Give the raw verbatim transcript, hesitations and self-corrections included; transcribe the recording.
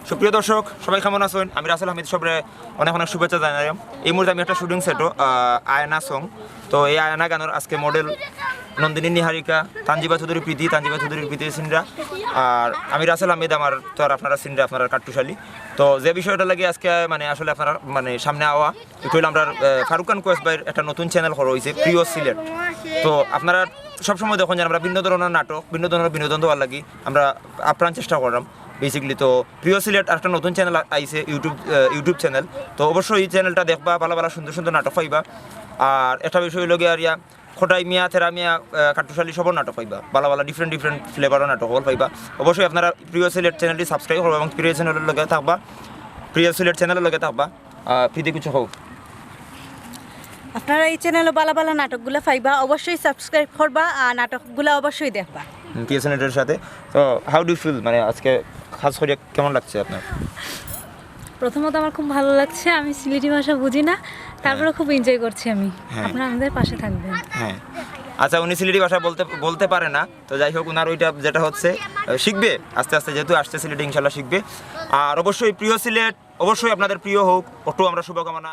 সুপ্রিয় দর্শক, সবাই কেমন আছেন? আমি রাসেল হামিদ, সবরে অনেক অনেক শুভেচ্ছা জানাই। এই মুহূর্তে আমি একটা শুটিং সেটও, আহ, আয়না সং। তো এই আয়না গানর আজকে মডেল নন্দিনী নিহারিকা, তানজিবা চৌধুরী প্রীতি, তানজিবা চৌধুরী প্রীতি সিনরা। আর আমি রাসেল হামিদ, আমার তো আর আপনারা সিনরা, আপনারা কাট্টুশালী। তো যে বিষয়টা লাগে আজকে মানে আসলে আপনারা মানে সামনে আওয়া, একটু হইলো আমরা, আহ, ফারুক খান কোয়েস ভাইর একটা নতুন চ্যানেল করা হয়েছে, প্রিয় সিলেট। তো আপনারা সবসময় দেখুন যে আমরা ভিন্ন ধরনের নাটক, ভিন্ন ধরনের বিনোদন দেওয়ার লাগি আমরা আপ্রাণ চেষ্টা করলাম বেসিক্যালি। তো প্রিয় সিলেট একটা নতুন চ্যানেল আইছে, ইউটিউব, আহ, ইউটিউব চ্যানেল। তো অবশ্যই এই চ্যানেলটা দেখবা, ভালো ভালো সুন্দর সুন্দর নাটক পাইবা। আর একটা বিষয় হইলো গিয়া আর ইয়া খোটাই মিয়া, তেরা মিয়া, আহ, কাট্টুশালী সবর নাটক পাইবা, ভালো ভালো ডিফারেন্ট ডিফারেন্ট ফ্লেভারর নাটক হল পাইবা। অবশ্যই আপনারা প্রিয় সিলেট চ্যানেলটি সাবস্ক্রাইব করবা এবং প্রিয় সিলেটের লগে থাকবা, প্রিয় সিলেট চ্যানেলের লগে থাকবা। আহ, প্রীতি কিছু হোক। আপনারা এই চ্যানেলে ভালো ভালো নাটকগুলো পাইবা, অবশ্যই সাবস্ক্রাইব করবা আর নাটকগুলো অবশ্যই দেখবা। প্রিয় সিলেটের সাথে। তো হাউ ডু ফিল, মানে আজকে খাস করে কেমন লাগছে আপনার? প্রথমত আমার খুব ভালো লাগছে, আমি সিলেটি ভাষা বুঝি না, তারপরে খুব এনজয় করছি আমি। হ্যাঁ। আপনারা আমাদের পাশে থাকবেন। হ্যাঁ, আচ্ছা, উনি সিলেটি ভাষা বলতে বলতে পারে না, তো যাই হোক, ওনার ওইটা যেটা হচ্ছে আহ, শিখবে আস্তে আস্তে, যেহেতু আসছে সিলেটে, ইনশাল্লাহ শিখবে। আর অবশ্যই প্রিয় সিলেট, অবশ্যই আপনাদের প্রিয় হোক, ওটু আমরা শুভকামনা।